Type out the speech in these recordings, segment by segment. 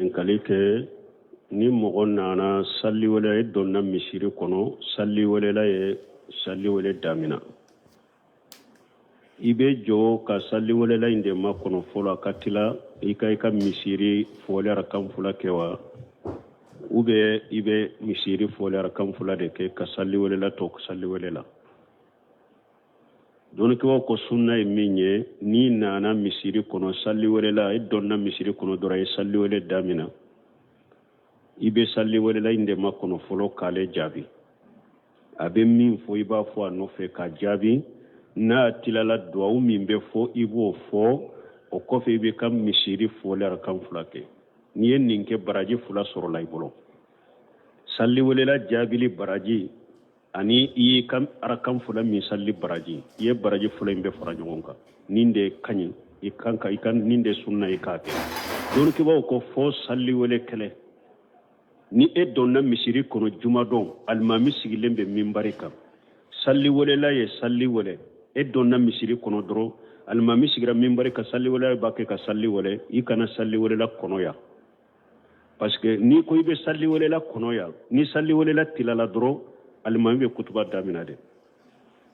Ɲininkali kɛ ni mɔgɔ nana saliwele e donna misiri kɔnɔ saliwelela ye saliwele damina i bɛ jɔ ka saliwelela in de makɔnɔ fɔlɔ a ka tila i ka i ka misiri fɔli arakan fila kɛ wa ou bien i bɛ misiri fɔli arakan fila de kɛ ka saliwelela to saliwele la dɔnnikɛbaw ko sunna ye min ye n'i nana misiri kɔnɔ saliwelela i donna misiri kɔnɔ dɔrɔn i ye saliwele damina i bɛ saliwelela in de makɔnɔ fɔlɔ k'ale jaabi a bɛ min fɔ i b'a fɔ a nɔfɛ k'a jaabi n'a tilala duwawu min bɛ fɔ i b'o fɔ o kɔfɛ i b'i ka misiri fɔli arakan fila kɛ n'i ye nin kɛ baraji fila sɔrɔla i bolo saliwelela jaabili baraji ani i y'i ka arakan fila min sali baraji i ye baraji fila in bɛɛ fara ɲɔgɔn kan nin de ka ɲi i kan ka i ka nin de sunna i k'a kɛ dɔnnikɛbaw ko fo saliwele kɛlɛ ni e donna misiri kɔnɔ jumadon alimami sigilen bɛ minbari kan saliwelela ye sali wele e donna misiri kɔnɔ dɔrɔn alimami sigira minbari kan saliwelela b'a kɛ ka sali wele i kana saliwelela kɔnɔ yan parce que n'i ko i bɛ saliwelela kɔnɔ yan ni saliwelela tilala dɔrɔn alimami bɛ kutuba damina de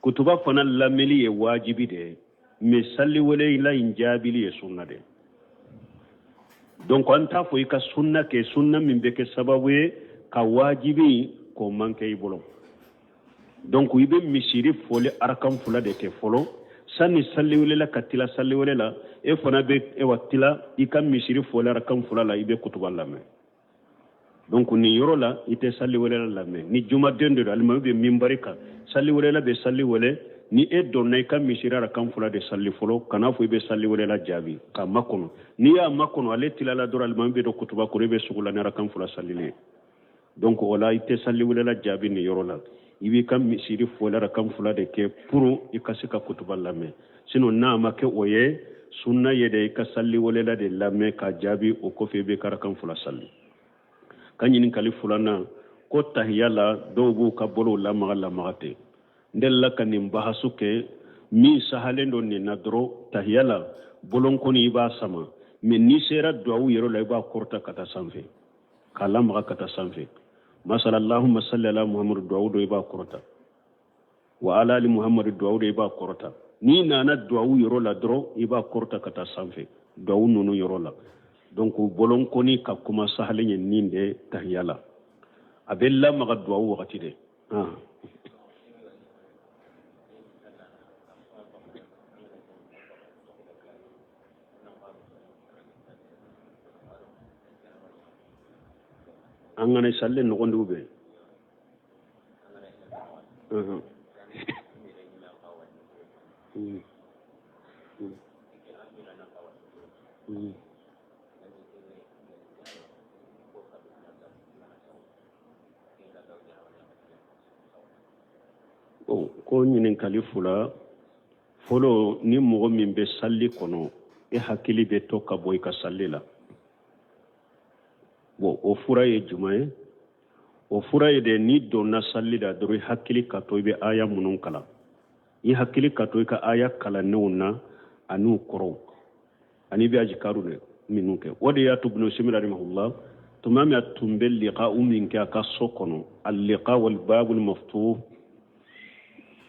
kutuba fana lamɛnli ye wajibi de ye mais saliwelela in jaabili ye sunna de donc an t'a fɔ i ka sunna kɛ sunna min bɛ kɛ sababu ye ka wajibi k'o man kɛ i bolo donc i bɛ misiri fɔli arakan fila de kɛ fɔlɔ sani saliwelela ka tila saliwele la e fana bɛ ewa tila i ka misiri fɔli arakan fila la i bɛ kutuba lamɛn donc nin yɔrɔ la i tɛ saliwelela lamɛn ni jumaden de don alimami bɛ minbari kan saliwelela bɛ sali wele ni e donna i ka misiri arakan fila de sali fɔlɔ kan'a fɔ i bɛ saliwelela jaabi k'a makɔnɔ n'i y'a makɔnɔ ale tilala dɔrɔn alimami bɛ don kutuba kɔnɔ i bɛ sugula ni arakan fila salilen ye donc o la i tɛ saliwelela jaabi nin yɔrɔ la i b'i ka misiri fɔli arakan fila de kɛ pour i ka se ka kutuba lamɛn sinon n'a ma kɛ o ye sunna ye de i ka saliwelela de lamɛn k'a jaabi o kɔfɛ i b'i ka arakan fila sali ka ɲininkali filanan ko tahiya la dɔw b'u ka bolow lamaga lamaga ten n delila ka nin bahasu kɛ min sahalen don nin na dɔrɔn tahiya la bolonkɔni i b'a sama mais n'i sera duwawu yɔrɔ la i b'a kɔrɔta ka taa sanfɛ k'a lamaga ka taa sanfɛ masala allahumma salli ala muhammadu duwawu dɔ i b'a kɔrɔta wa ala ali muhammadu duwawu dɔ i b'a kɔrɔta n'i nana duwawu yɔrɔ la dɔrɔn i b'a kɔrɔta ka taa sanfɛ duwawu ninnu yɔrɔ la donc bolonkɔni ka kuma sahalen ye nin de tahiya la a bɛ lamaga duwawu wagati de ah. An kana sali ɲɔgɔn dugu bɛɛ. Ko ɲininkali fila fɔlɔ ni mɔgɔ min bɛ sali kɔnɔ e hakili bɛ to ka bɔ i ka sali la bon o fura ye jumɛn ye o fura ye de n'i donna sali la dɔrɔn i hakili ka to i bɛ aya minnu kalan i hakili ka to i ka aya kalannenw na an'u kɔrɔw ani i bɛ ajikaru de minnu kɛ o de y'a to ibn Usaymin rahimahullah tuma min a tun bɛ liqa'u min kɛ a ka so kɔnɔ al-liqa wal babul maftuh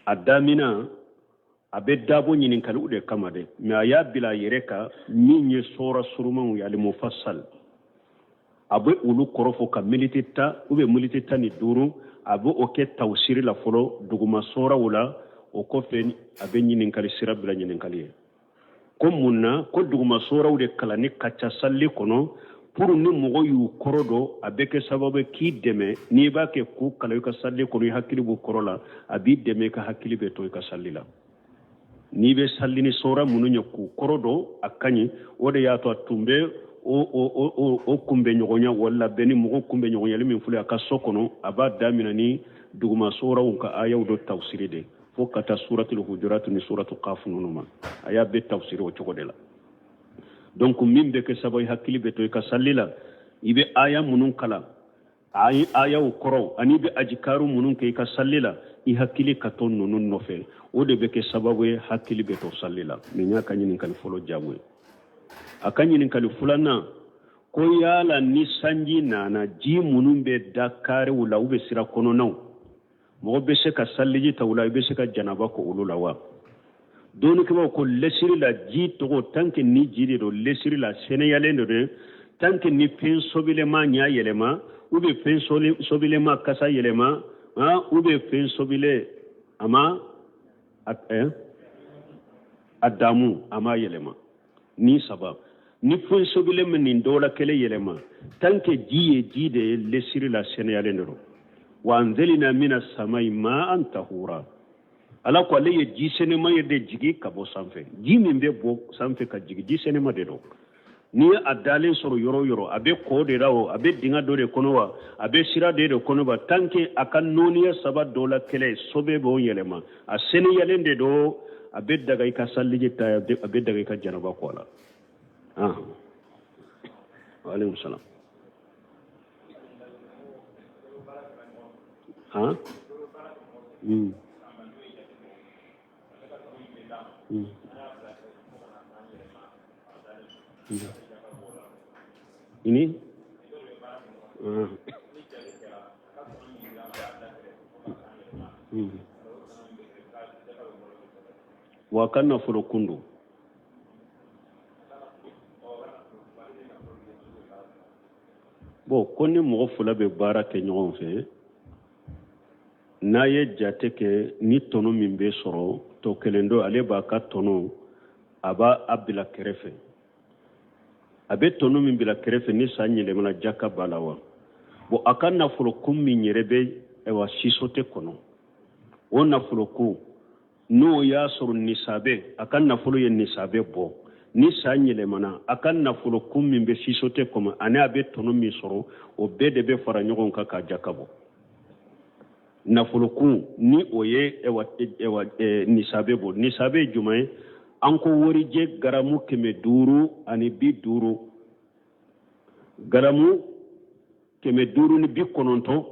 a damina a bɛ dabɔ ɲininkaliw de kama dɛ mais a y'a bila a yɛrɛ kan min ye sɔra surumanw ye al-mufassal a bɛ olu kɔrɔ fɔ ka miniti 10 ou bien miniti 15 a bɛ o kɛ tawusiri la fɔlɔ duguma sɔraw la o kɔfɛ a bɛ ɲininkali sira bila ɲininkali ye ko mun na ko duguma sɔraw de kalanni ka ca sali kɔnɔ pour ni mɔgɔ y'u kɔrɔ dɔn a bɛ kɛ sababu k'i dɛmɛ n'i b'a kɛ k'u kalan i ka sali kɔnɔ i hakili b'u kɔrɔ la a b'i dɛmɛ i ka hakili bɛ to i ka sali la n'i bɛ sali ni sɔra minnu ye k'u kɔrɔ dɔn a ka ɲi o de y'a to a tun bɛ o kunbɛnɲɔgɔnya wala bɛn ni mɔgɔ kunbɛnɲɔgɔnyali min filɛ a ka so kɔnɔ a b'a damina ni duguma sɔraw ka ayaw dɔ tawusiri de fo ka taa suratul hujurat ni suratu kaf ninnu ma a y'a bɛɛ tafsiri o cogo de la donc min bɛ kɛ sababu ye hakili bɛ to i ka sali la i bɛ aya minnu kalan a ayaw kɔrɔw ani i bɛ ajikaru minnu kɛ i ka sali la i hakili ka to ninnu nɔfɛ o de bɛ kɛ sababu ye hakili bɛ to sali la nin y'a ka ɲininkali fɔlɔ jaabu ye a ka ɲininkali filanan Ko yala ni sanji nana, ji minnu bɛ da karew la ou bien sira kɔnɔnaw, mɔgɔ bɛ se ka saliji ta u la, i bɛ se ka janaba ko olu la wa? Dɔnnikɛbaaw ko lesiri la ji tɔgɔ, tant que ni ji de don, lesiri la sɛnɛyalen de don, tant que ni fɛn sobilen m'a ɲɛ yɛlɛma, ou bien fɛn sobilen m'a kasa yɛlɛma, ou bien fɛn sobilen a ma a damu a ma yɛlɛma, ni saba ni fɛn sobilen ma nin dɔ la kelen yɛlɛma, tant que ji ye ji de ye, lesiri la sɛnɛyalen de don. Wa anzalina mina samai ma'an tahura, Ala ko ale ye ji sɛnɛma ye de jigi ka bɔ sanfɛ. Ji min bɛ bɔ sanfɛ ka jigin, ji sɛnɛma de don. N'i ye a dalen sɔrɔ yɔrɔ o yɔrɔ, a bɛ kɔ de la o, a bɛ dingɛ dɔ de kɔnɔ wa, a bɛ sira de kɔnɔ wa, tant que a ka nɔɔniya saba dɔ la kelen sobe b'o yɛlɛma, a sɛnɛyalen de don, a bɛ daga i ka saliji ta, a bɛ daga i ka janaba ko a la. Waaleykum salam. Han? Ini? Wa ka nafolo kun don. Bon, ko ni mɔgɔ fila bɛ baara kɛ ɲɔgɔn fɛ, n'a ye jate kɛ ni tɔnɔ min bɛ sɔrɔ, tɔ kelen don ale b'a ka tɔnɔ a b'a a bila kɛrɛfɛ. A bɛ tɔnɔ min bila kɛrɛfɛ, ni san yɛlɛmana, jaka b'a la wa? Bon, a ka nafolo kun min yɛrɛ bɛ ayiwa sisote kɔnɔ, o nafolo kun, n'o y'a sɔrɔ nisabe, a ka nafolo ye nisabe bɔ, ni san yɛlɛmana, a ka nafolo kun min bɛ sisote kɔnɔ ani a bɛ tɔnɔ min sɔrɔ, o bɛɛ de bɛ fara ɲɔgɔn kan k'a jaka bɔ. Nafolo kun ni o ye ɛwa nisabe bɔ. Nisabe ye jumɛn ye? An ko warijɛ garamu 550, garamu 595,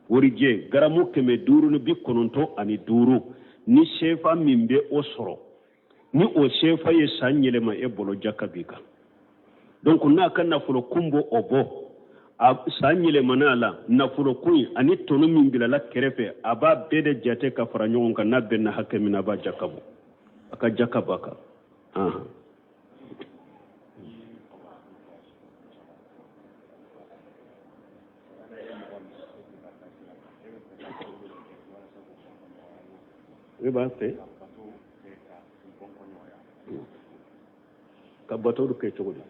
warijɛ garamu 595, ni sefa min bɛ o sɔrɔ, ni o sefa ye san yɛlɛma e bolo, jaka b'i kan. Donc n'a ka nafolo kun bɔ o bɔ, a san yɛlɛmana a la, nafolo kun ani tɔnɔ min bilala kɛrɛfɛ, a b'a bɛɛ de jate ka fara ɲɔgɔn kan. N'a bɛnna hakɛ min na, a b'a jaka bɔ, a ka jaka b'a kan. E b'a fɛ ka bato kɛ cogo di?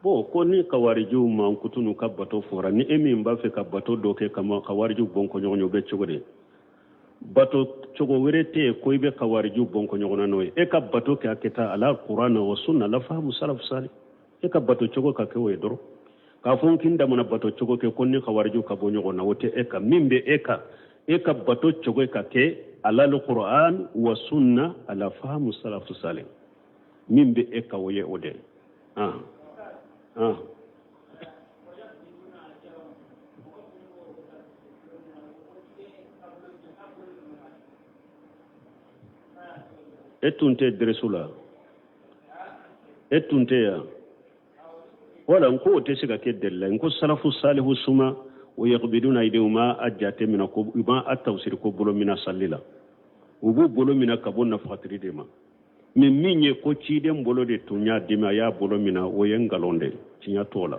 Bon, ko ni kawarijiw mankutu n'u ka bato fɔra, ni e min b'a fɛ ka bato dɔ kɛ ka kawarijiw bɔnkɔ ɲɔgɔn ye, o bɛ cogo di? Bato cogo wɛrɛ tɛ yen ko i bɛ kawarijiw bɔnkɔ ɲɔgɔn na n'o ye. E ka bato kɛ a kɛ taa ala kuran wa sunna la fahamu salafu sali, e ka bato cogo ka kɛ o ye dɔrɔn. K'a fɔ k'i damana bato cogo kɛ ko ni kawarijiw ka bɔ ɲɔgɔn na, o tɛ e kan. Min bɛ e kan, e ka bato cogo ka kɛ ala kuran wa sunna ala fahamu salafu sali, min bɛ e kan o ye o de. E tun tɛ dɛrɛso la, e tun tɛ yan wala. N ko o tɛ se ka kɛ delila. N ko salafu salihu suma o yakbiduna aydihim, u ma a jate minɛ ko u ma a tafsiri ko bolo mina salli la, u b'u bolo mina ka bɔ nafagatiri de ma. Mais min ye ko ciden bolo de tun y'a dimi, a y'a bolo mina, o ye nkalon de, tiɲɛ t'o la.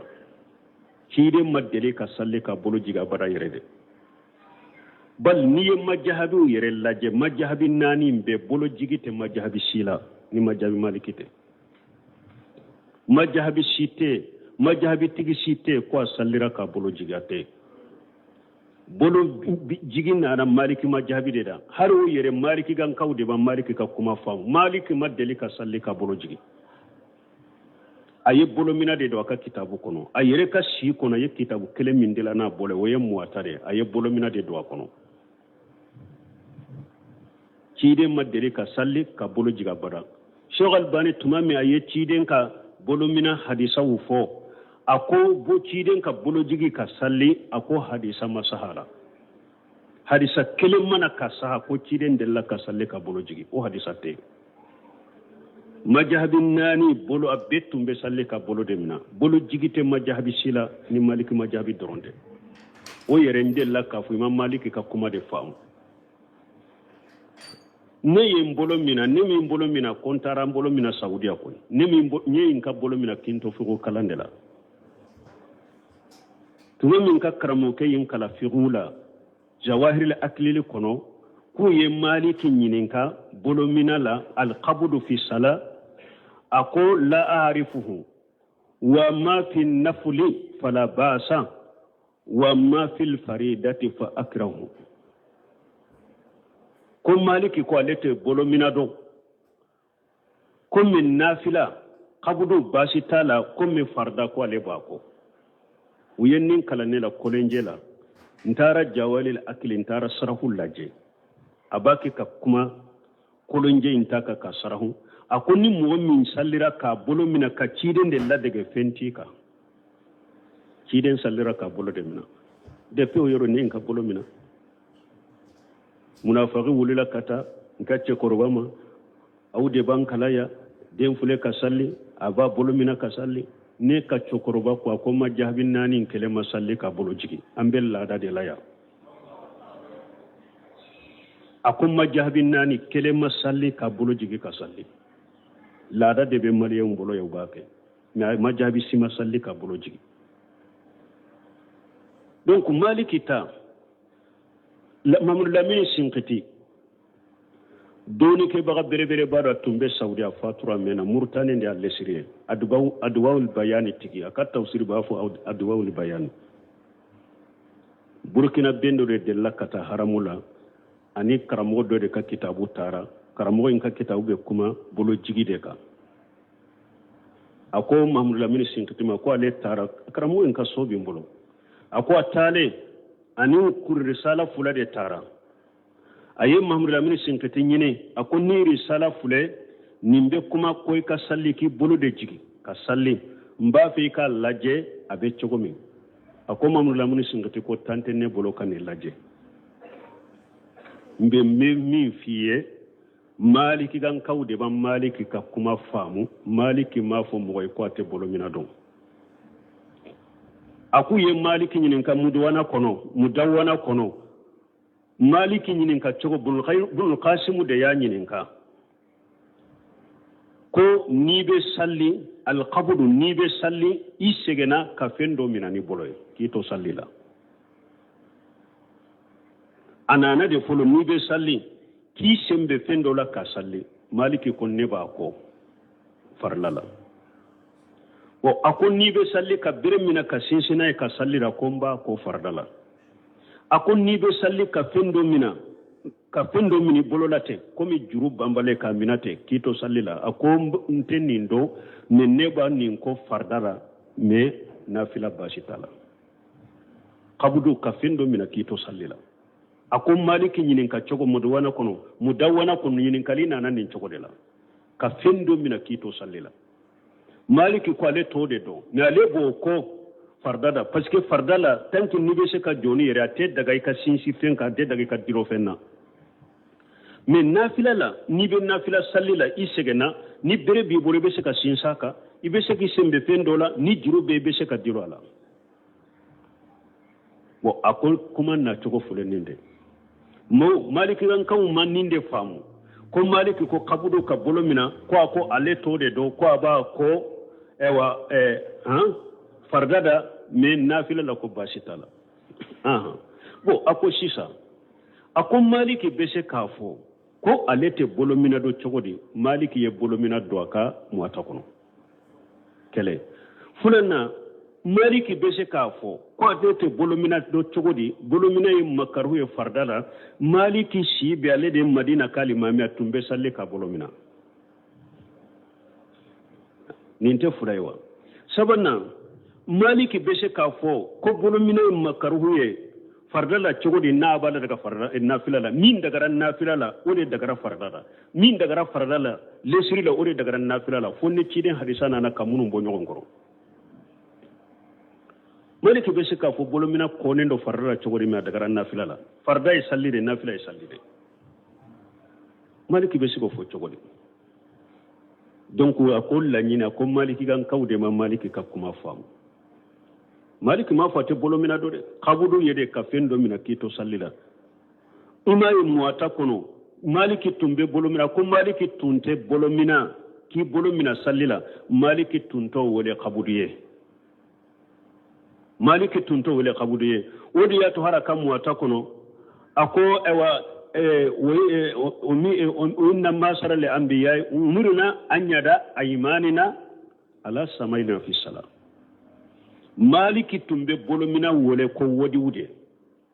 Ciden ma deli ka salli ka bolo jigin abada yɛrɛ de. Bali n'i ye majahabiw yɛrɛ lajɛ, majahabi naani bɛɛ bolo jigi tɛ majahabi si la ni majahabi maliki tɛ. Majahabi si tɛ, majahabi tigi si tɛ ko a sallira k'a bolo jigi, a tɛ. Bolo jigi nana maliki majahabi de la. Hali o yɛrɛ maliki kankaw de ma maliki ka kuma faamu. Maliki ma deli ka salli ka bolo jigi, a ye bolomina de don a ka kitabu kɔnɔ. A yɛrɛ ka si kɔnɔ, a ye kitabu kelen min dilan n'a bolo, o ye muwata de, a ye bolomina de don a kɔnɔ. Ciden ma deli ka salli ka bolo jigin abada. Sheikh Albani tuma min a ye ciden ka bolomina hadisaw fɔ, a ko bo ciden ka bolojigi ka salli, a ko hadisa ma saha la. Hadisa kelen mana ka saha ko ciden delila ka salli ka bolo jigi, o hadisa tɛ yen. Majahabi naani bolo a bɛɛ tun bɛ sali ka bolo de mina. Bolo jigi tɛ majahabi si la ni maliki majahabi dɔrɔn tɛ. O yɛrɛ n delila k'a fɔ i ma maliki ka kuma de faamu. Ne ye n bolo mina, ne min bolo mina ko n taara n bolo mina Saudiya koyi. Ne min n ye n ka bolo mina k'i to figu kalan de la. Tuma min ka karamɔgɔkɛ ye n kalan figu la jawahiril akilili kɔnɔ k'u ye maliki ɲininka bolomina la alkabudu fi sala, a ko la arifuhu wa ma fi nafuli fala basa wa ma fil faridati fa akrahu. Ko maliki ko ale tɛ bolomina dɔn, komi nafila kabudu baasi t'a la, komi farida ko ale b'a kɔ. U ye nin kalan ne la kɔlɛnjɛ la. N taara jawahiril akili, n taara sarahu lajɛ. A b'a kɛ ka kuma kolonjɛ in ta kan ka sarahu. A ko ni mɔgɔ min salira k'a bolo minɛ ka ciden de ladege fɛn t'i kan. Ciden salira k'a bolo de minɛ. Depuis o yɔrɔ ne ye n ka bolo minɛ. Munafaki wulila ka taa n ka cɛkɔrɔba ma, aw de b'an kalan yan, den filɛ ka sali, a b'a bolo minɛ ka sali. Ne ka cɛkɔrɔba ko a ko majahabi naani kelen ma sali k'a bolo jigin, an bɛ laada de la yan. A ko majahabi naani kelen ma sali k'a bolo jigin ka sali, laada de bɛ maliyɛnw bolo yan, u b'a kɛ, mais majahabi si ma sali k'a bolo jigin. Donc maliki ta Mamadu Lamini Sinkiti dɔnnikɛbaga belebeleba dɔ tun bɛ Saudi, a fatura mɛnna, Mauritanie de y'a lesiri ye, Aduwawul Bayani tigi, a ka tafsiri b'a fɔ Aduwawul Bayani. Burkina ben dɔ de delila ka taa haramu la, ani karamɔgɔ dɔ de ka kitabu taara. Karamɔgɔ in ka kitabu bɛ kuma bolojigi de kan. A ko Mahamadu Lamini Sinkiti ma ko ale taara karamɔgɔ in ka so bɛ n bolo. A ko a taalen ani kurisala fila de taara. A ye Mahamadu Lamini Sinkiti ɲini, a ko ni risala filɛ nin bɛ kuma ko i ka sali k'i bolo de jigin ka sali, n b'a fɛ i k'a lajɛ a bɛ cogo min. A ko Mahamadu Lamini Sinkiti ko tan tɛ ne bolo ka nin lajɛ, n bɛ min f'i ye, maliki kankaw de b'a maliki ka kuma faamu, maliki m'a fɔ mɔgɔ ye ko a tɛ bolo mina dɔn. A k'u ye maliki ɲininka mudawana kɔnɔ, mudawana kɔnɔ maliki ɲininka cogo, Bunul Kasimu de y'a ɲininka ko n'i bɛ sali alikabudu, n'i bɛ sali i sɛgɛnna ka fɛn dɔ minɛ n'i bolo ye k'i to sali la. A nana de fɔlɔ n'i bɛ sali k'i sen bɛ fɛn dɔ la ka sali, maliki ko ne b'a kɔ farila la. Bon, a ko n'i bɛ sali ka bere minɛ ka sinsin n'a ye ka sali la, ko n b'a kɔ farida la. A ko n'i bɛ sali ka fɛn dɔ minɛ, ka fɛn dɔ minɛ i bolo la ten, komi juru banbalen k'a minɛ ten k'i to sali la, a ko n tɛ nin dɔn, mais ne b'a nin kɔ farida la, mais nafila baasi t'a la. Kabudu ka fɛn dɔ minɛ k'i to sali la. A ko maliki ɲininka cogo mudawana kɔnɔ, mudawana kɔnɔ ɲininkali nana nin cogo de la, ka fɛn dɔ minɛ k'i to sali la. Maliki ko ale t'o de dɔn, mais ale b'o kɔ farida la, parce que farida la tant que n'i bɛ se ka jɔ n'i yɛrɛ, a tɛ daga i ka sinsin fɛn kan, a tɛ daga i ka dulon fɛn na. Mais nafila la, n'i bɛ nafila sali la, i sɛgɛnna, ni bere b'i bolo i bɛ se ka sinsin a kan, i bɛ se k'i sen bɛ fɛn dɔ la, ni juru bɛ i bɛ se ka dulon a la. Bon, a ko kuma nacogo filɛ nin de mo malikikankaw ma nin de faamu, ko maliki ko kabudu ka bolo mina, ko a ko ale t'o de dɔn, ko a b'a ko ɛwa ɛɛ han farida da, mais nafila la ko baasi t'a la. Bon, a ko sisan, a ko maliki bɛ se k'a fɔ ko ale tɛ bolo mina dɔn cogo di? Maliki ye bolo mina don a ka muwata kɔnɔ kɛlɛ filanan. Maliki bɛ se k'a fɔ ko ale tɛ bolomina dɔn cogo di? Bolomina ye makaruhu ye farida la. Maliki si bɛ ale de madina k'alimami, a tun bɛ sali ka bolomina. Nin tɛ fila ye wa? Sabanan, maliki bɛ se k'a fɔ ko bolomina ye makaruhu ye farida la cogo di? N'a b'a la daga farida nafila la, min dagara nafila la o de dagara farida la, min dagara farida la lesiri la o de dagara nafila la, fo ni ciden hadisa nana ka minnu bɔ ɲɔgɔn kɔrɔ. Maliki bɛ se k'a fɔ bolomina kɔnnen don farida la cogo di, mais a dagara nafila la? Farida ye sali de, nafila ye sali de. Maliki bɛ se k'o fɔ cogo di? Donc a ko laɲini, a ko maliki kankaw de ma maliki ka kuma faamu. Maliki m'a fɔ a tɛ bolo mina dɔn dɛ, kabudu ye de ka fɛn dɔ mina k'i to sali la. I m'a ye muwata kɔnɔ maliki tun bɛ bolo mina, ko maliki tun tɛ bolo mina k'i bolo mina sali la, maliki tun t'o wele kabudu ye, maliki tun t'o wele kabudu ye. O de y'a to hali a ka muwata kɔnɔ a ko ayiwa inna masara li anbiya umirna an yada aymanina ala samaina fi sala. Maliki tun bɛ bolo mina wele ko wadiw de,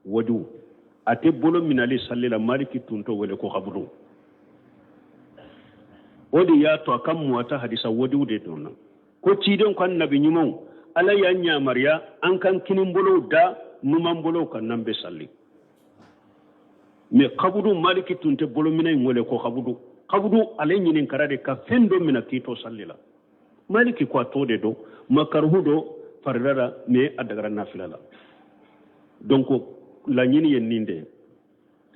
wadiw. A tɛ bolo minali sali la, maliki tun t'o wele ko kabudu. O de y'a to a ka muwata hadisa wadiw de donna ko ciden ko annabi ɲumanw ala y'an yamaruya an kan kininbolow da numanbolow kan n'an bɛ sali. Mais kabudu maliki tun tɛ bolo minɛ in wele ko kabudu. Kabudu ale ɲininkara de ka fɛn dɔ minɛ k'i to sali la. Maliki ko a t'o de dɔn, makaruhu don farida la, mais a dagara nafila la. Donc laɲini ye nin de ye.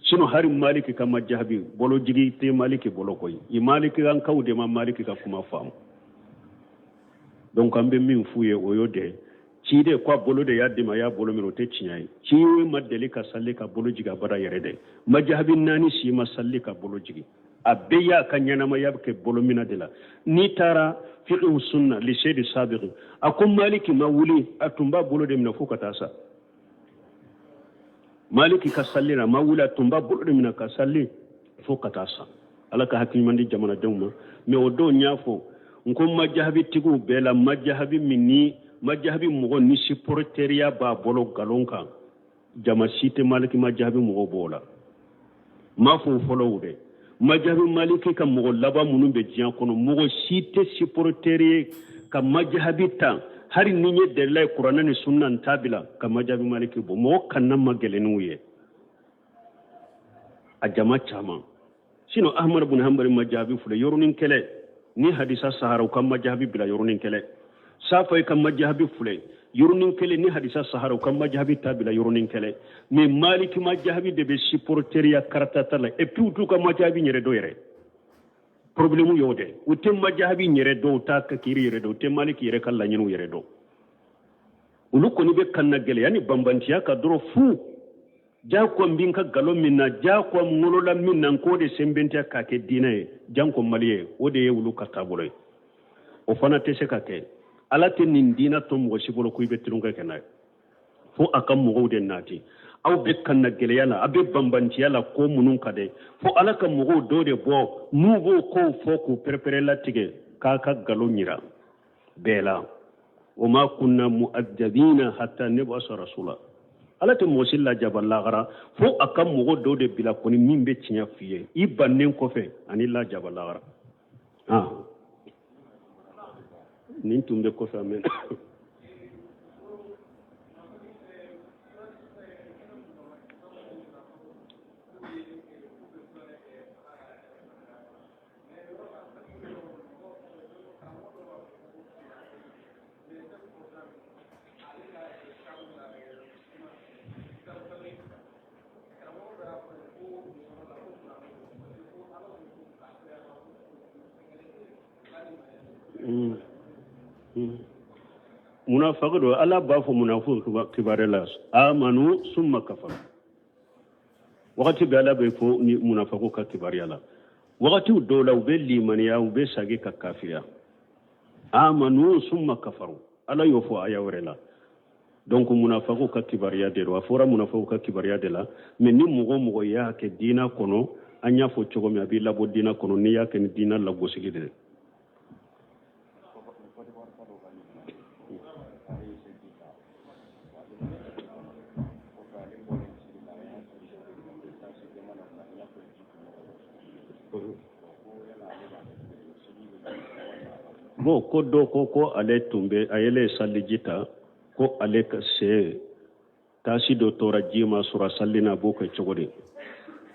Sinon hari maliki ka majahabi bolojigi tɛ maliki bolo koyi. I maliki kankaw de ma maliki ka kuma faamu. Donc an bɛ min f'u ye o y'o de ye. Ciden ko a bolo de y'a dimi a y'a bolo minɛ, o tɛ tiɲɛ ye. Ciden ma deli ka sali ka bolo jigin abada yɛrɛ dɛ. Majahabi naani si ma sali ka bolo jigin. A bɛɛ y'a ka ɲɛnamaya bɛ kɛ bolo minɛ de la. N'i taara fiqhu sunna li seyidi sabiqi, a ko maliki ma wuli, a tun b'a bolo de minɛ fo ka taa sa. Maliki ka sali la, a ma wuli, a tun b'a bolo de minɛ ka sali fo ka taa sa. Ala ka hakili ɲuman di jamanadenw ma. Mais o don n y'a fɔ n ko majahabitigiw bɛɛ la, majahabi min ni majahabi mɔgɔ ni supporteriya b'a bolo nkalon kan, jama si tɛ maliki majahabi mɔgɔw b'o la. N m'a fɔ o fɔlɔ o dɛ. Majahabi maliki ka mɔgɔ laban minnu bɛ diɲɛ kɔnɔ, mɔgɔ si tɛ supporter ye ka majahabi ta hali ni n ye dalila ye kuranɛ ni sunna n t'a bila ka majahabi maliki bɔ. Mɔgɔ kanna ma gɛlɛn n'u ye a jama caman. Sinon ahmad bun hanbali majahabi filɛ yɔrɔnin kɛlɛ ni hadisa sahara u ka majahabi bila yɔrɔnin kɛlɛ. Safayi ka majahabi filɛ yɔrɔnin kɛlɛ ni hadisa sahara u ka majahabi ta bila yɔrɔnin kɛlɛ. Mais maliki majahabi de bɛ supporteriya karatata la, et puis u t'u ka majahabi yɛrɛ dɔn yɛrɛ. Problème y'o de, u tɛ majahabi yɛrɛ dɔn, u t'a ka kiiri yɛrɛ dɔn, u tɛ maliki yɛrɛ ka laɲiniw yɛrɛ dɔn. Olu kɔni bɛ kanna gɛlɛya ni banbantiya ka dɔrɔn fu. Jagoya n bɛ n ka nkalon min na, jagoya n wolola min na, n k'o de sɛnbɛntiya k'a kɛ diinɛ ye, janko mali ye, o de ye olu ka taabolo ye. O fana tɛ se ka kɛ. Ala tɛ nin diinɛ to mɔgɔ si bolo ko i bɛ tulonkɛ kɛ n'a ye, fo a ka mɔgɔw de nati. Aw bɛ kanna gɛlɛya la, aw bɛ banbantiya la ko minnu ka dɛ, fo ala ka mɔgɔw dɔw de bɔ n'u b'o kow fɔ k'u pɛrɛpɛrɛ latigɛ k'a ka nkalon yira bɛɛ la. O ma kunna mu'addabina hatta nab'asa rasula. Ala tɛ mɔgɔ si lajaba lagara fo a ka mɔgɔ dɔw de bila kɔni min bɛ tiɲɛ f'i ye i bannen kɔfɛ ani lajaba lagara. Nin tun bɛ kɔfɛ a mɛnna. Munafiki don, ala b'a fɔ munafiki kibaruya la amanu summa kafaru. Wagati bɛɛ ala bɛ fɔ ni munafikiw ka kibaruya la. Wagatiw dɔw la u bɛ limaniya, u bɛ sagi ka kafiriya. Amanu summa kafaru, ala y'o fɔ aya wɛrɛ la. Donc munafikiw ka kibaruya de don, a fɔra munafikiw ka kibaruya de la. Mais ni mɔgɔ o mɔgɔ y'a kɛ diinɛ kɔnɔ, an y'a fɔ cogo min, a b'i labɔ diinɛ kɔnɔ n'i y'a kɛ ni diinɛ lagosili de ye. Bon, ko dɔ ko ko ale tun bɛ a yɛlɛ saliji ta, ko ale ka sen taasi dɔ tora ji ma sɔrɔ sali na, a b'o kɛ cogo di?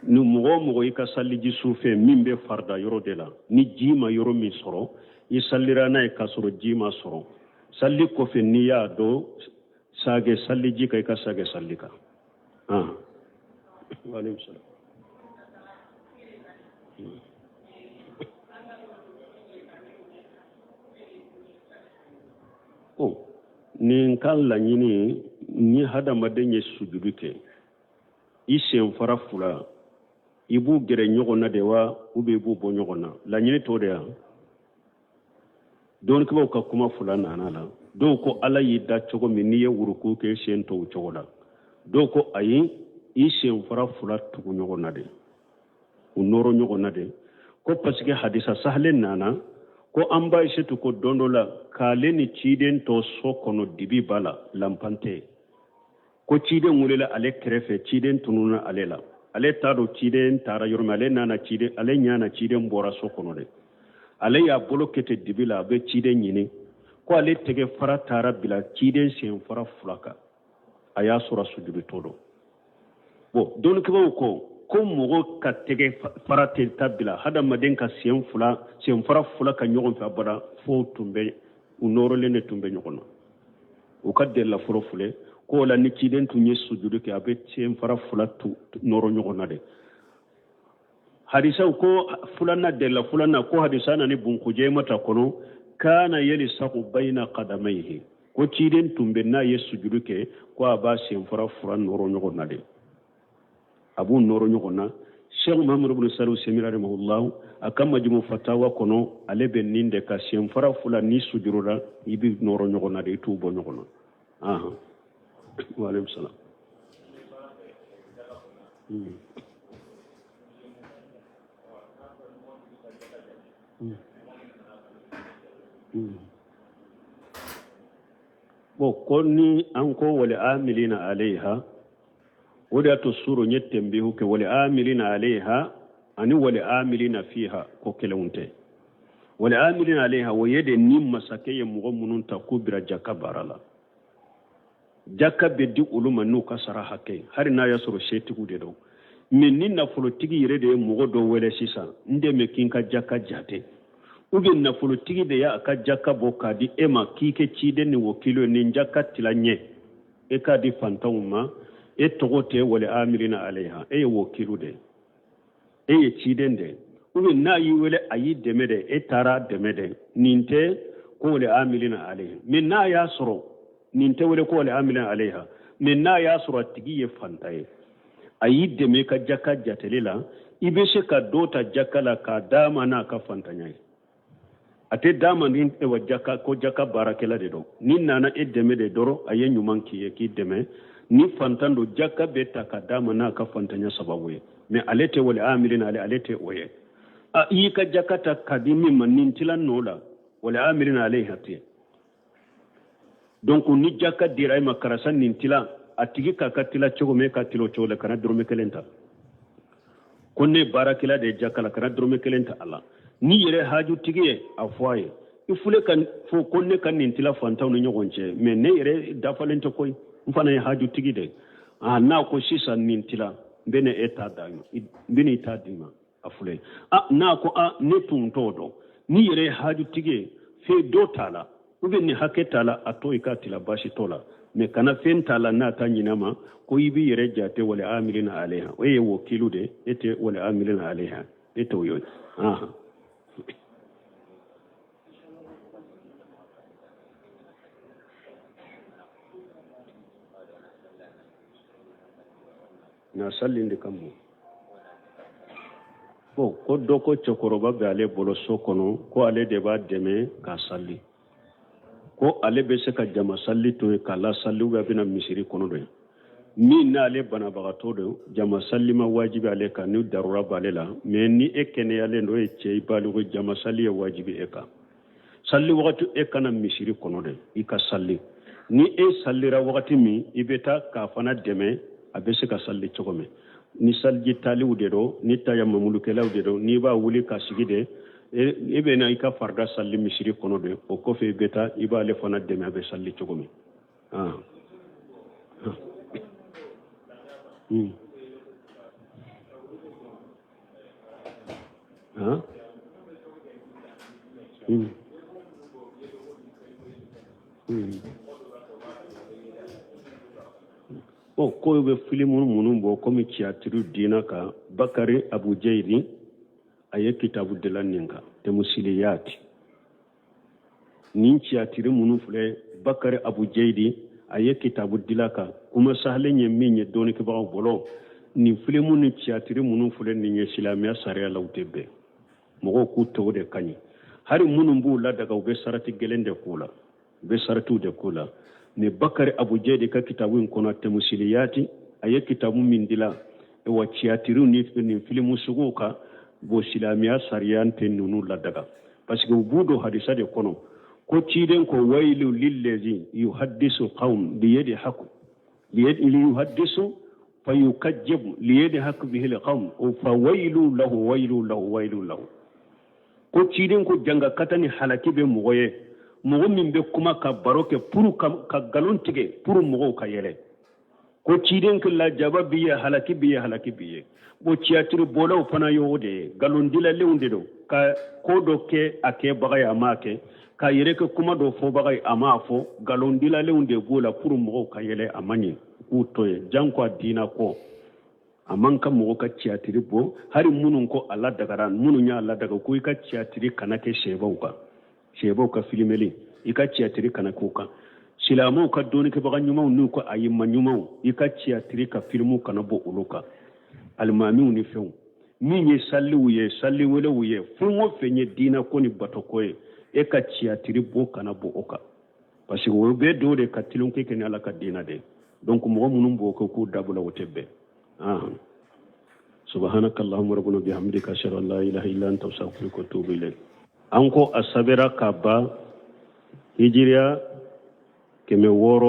Ni mɔgɔ o mɔgɔ i ka saliji sufɛ min bɛ farida yɔrɔ de la, ni ji ma yɔrɔ min sɔrɔ, i salira n'a ye k'a sɔrɔ ji ma sɔrɔ, sali kɔfɛ n'i y'a dɔn sage saliji kan, i ka sage sali kan. Waaleykum salaam. Bon, nin ka laɲini, ni hadamaden ye sujudu kɛ, i senfara fila, i b'u gɛrɛ ɲɔgɔn na de wa, ou bien i b'u bɔ ɲɔgɔn na? Laɲini t'o de ya. Dɔnnikɛbaaw ka kuma fila nana la. Dɔw ko Ala y'i da cogo min, n'i ye wuruku kɛ, sen to o cogo la. Dɔw ko ayi, i senfara fila tugu ɲɔgɔn na de, u nɔrɔ ɲɔgɔn na de, ko parce que hadisa sahalen nana ko an ba Ayisetu ko don dɔ la k'ale ni ciden to so kɔnɔ, dibi b'a la, lanpan tɛ, ko ciden welela ale kɛrɛfɛ, ciden tununna ale la, ale t'a dɔn ciden taara yɔrɔ min. Ale nana ciden, ale ɲa na ciden bɔra so kɔnɔ de, ale y'a bolo kɛ ten dibi la, a bɛ ciden ɲini, ko ale tɛgɛ fara taara bila ciden sen fara fila kan, a y'a sɔrɔ sujudutɔ don. Bon, dɔnnikɛbaaw ko ko mɔgɔ ka tɛgɛ fara tɛ taa bila hadamaden ka sen fila, senfara fila ka ɲɔgɔn fɛ abada, fo tun bɛ u nɔrɔlen de tun bɛ ɲɔgɔn na. U ka delila fɔlɔ filɛ k'o la, ni ciden tun ye sujudu kɛ, a bɛ senfara fila tu nɔrɔ ɲɔgɔn na de. Hadisaw ko filanan, delila filanan, ko hadisa nani bun Kujaymata kɔnɔ, kana yalisaku bayna qadamayhi, ko ciden tun bɛ n'a ye sujudu kɛ, ko a b'a senfara fila nɔrɔ ɲɔgɔn na de, a b'u nɔrɔ ɲɔgɔn na. Sheikh Muhammad ibn Salih Usaymin rahimahullah, a ka Majmu Fatawa kɔnɔ, ale bɛ nin de ka senfara fila ni sujudura, i bɛ nɔrɔ ɲɔgɔn na de, i t'u bɔ ɲɔgɔn na. Ahan, wa aleykum salam. Bon, ko ni an ko wal amilina alayha, o de y'a to suro n ye tɛnbihu kɛ, wal amilina alayha ani wal amilina fiha, ko kelenw tɛ. Wal amilina alayha, o ye de ni masakɛ ye mɔgɔ minnu ta k'u bira jaka baara la, jaka bɛ di olu ma n'u ka sara hakɛ ye, hali n'a y'a sɔrɔ setigiw de don. Mais ni nafolotigi yɛrɛ de ye mɔgɔ dɔ wele sisan, n dɛmɛ k'i ka jaka jate, ou bien nafolotigi de y'a ka jaka bɔ k'a di e ma k'i kɛ ciden ni wakilu ye, nin jaka tila ɲɛ e k'a di fantanw ma, e tɔgɔ tɛ wal amilina alayha, e ye wakilu de ye, e ye ciden de ye. Ou bien n'a y'i wele, a y'i dɛmɛ de, e taara dɛmɛ de, nin tɛ ko wal amilina alayha. Mais n'a y'a sɔrɔ nin tɛ wele ko wal amilina alayha, mais n'a y'a sɔrɔ a tigi ye fantan ye, a y'i dɛmɛ i ka jaka jateli la, i bɛ se ka dɔ ta jaka la k'a d'a ma n'a ka fantanya ye. A tɛ d'a ma ni wa jaka ko jaka baarakɛla de don, ni nana e dɛmɛ de dɔrɔn, a ye ɲuman k'i ye k'i dɛmɛ, ni fantan don, jaka bɛ ta ka d'a ma n'a ka fantanya sababu ye. Mais ale tɛ wal amilina ale, ale tɛ o ye. A i y'i ka jaka ta ka di min ma, nin tila nɔ la, wal amilina alayha tɛ. Donc ni jaka dira e ma, karisa nin tila, a tigi k'a ka tila cogo min, e ka tila o cogo la, kana dɔrɔmɛ kelen ta. Ko ne baarakɛla de ye jaka la, kana dɔrɔmɛ kelen ta a la. N'i yɛrɛ hajutigi ye, a fɔ a ye, i fule ka fɔ ko ne ka nin tila fantanw ni ɲɔgɔn cɛ, mais ne yɛrɛ dafalen tɛ koyi, n fana ye hajutigi de ye. A n'a ko sisan nin tila, n bɛ na e ta d'a ma, n bɛ n'i ta d'i ma, a fule. A n'a ko a ne tun t'o dɔn, n'i yɛrɛ ye hajutigi ye, fɛn dɔ t'a la ou bien nin hakɛ t'a la, a to i ka tila, baasi t'o la. Mais kana fɛn t'a la n'a ta ɲin'a ma ko i b'i yɛrɛ jate wal amilina alayha, o ye wakilu de, e tɛ wal amilina alayha, e t'o ye. Ahan. Na salli de kan bon, ko dɔ ko cɛkɔrɔba bɛ ale bolo so kɔnɔ, ko ale de b'a dɛmɛ k'a sali, ko ale bɛ se ka jama sali to yen k'a lasali, ou bien a bɛna misiri kɔnɔ don min n'ale banabagatɔ don, jama sali ma wajibi ale kan ni darura b'ale la. Mais ni e kɛnɛyalen don, e ye cɛ, i baliku, jama sali ye wajibi e kan. Sali wagati e kana misiri kɔnɔ dɛ, i ka sali. Ni e salira wagati min, i bɛ taa k'a fana dɛmɛ, a bɛ se ka sali cogo min. Ni saliji taliw de don, ni tayamamulukɛlaw de don, n'i b'a wuli ka sigi de, e bɛ na i ka farida sali misiri kɔnɔ de, o kɔfɛ i bɛ taa i b'ale fana dɛmɛ, a bɛ sali cogo min. Ah. Ah. Bon, ko bɛ filimu minnu bɔ komi tiyatiri diina kan, Bakari Abu Jayidi, a ye kitabu dilan nin kan, temusiliyati. Nin tiyatiri minnu filɛ, Bakari Abu Jeyidi a ye kitabu dila kan, kuma sahalen ye min ye dɔnnikɛbagaw bolo, nin filimu ni tiyatiri minnu filɛ nin ye silamɛya sariya la, u tɛ bɛn. Mɔgɔw k'u to o de ka ɲi. Hari minnu b'u ladaga, u bɛ sarati gɛlɛn de k'u la, u bɛ saratiw de k'u la. Ni Bakari Abu Jeyidi ka kitabu in kɔnɔ, Tɛmusiliyati, a ye kitabu min dila wa tiyatiriw ni nin filimu suguw kan, bon, silamɛya sariya tɛ ninnu ladaga, parce que u b'u don hadisa de kɔnɔ ko ciden ko wayilu lillezi yuhaddisu qawm liyadhaku liyuhaddisu fayukajjabu liyadhaku bihi alqawm fa wayilu lahu wayilu lahu wayilu lahu. Ko ciden ko janga kata ni halaki bɛ mɔgɔ ye, mɔgɔ min bɛ kuma ka baro kɛ pour ka nkalon tigɛ pour mɔgɔw ka yɛlɛ. Ko ciden ko lajaba b'i ye, halaki b'i ye, halaki b'i ye. Bon, tiyatiri bɔlaw fana ye o de ye, nkalondilalenw de don, ka ko dɔ kɛ a kɛbaga ye a m'a kɛ, k'a yɛrɛ kɛ kuma dɔ fɔbaga ye a m'a fɔ. Nkalondilalenw de b'o la pour mɔgɔw ka yɛlɛ. A man ɲi, k'u to yen. Janko a diina ko, a man kan mɔgɔ ka tiyatiri bɔ. Hali minnu ko a ladagara, minnu y'a ladaga, ko i ka tiyatiri kana kɛ sɛbaw kan, sɛbaw ka filimeli, i ka tiyatiri kana k'o kan. Silamɛw ka dɔnnikɛbaga ɲumanw n'u ka ayima ɲumanw, i ka tiyatiri ka filimu kana bɔ olu kan, alimamiw ni fɛnw. Min ye saliw ye, saliwelew ye, fɛn o fɛn ye diinɛ ko ni batoko ye, e ka tiyatiri bɔ kana bɔ o kan, parce que o bɛɛ dɔw de ka tulonkɛ kɛ ni Ala ka diinɛ de. Donc mɔgɔ minnu b'o kɛ, k'u dabila, o tɛ bɛn. Subhanaka allahumma rabbana bihamdika, ashhadu an la ilaha illa anta, astaghfiruka wa atubu ilayk. An ko a sɛbɛra ka ban hijiriya 600.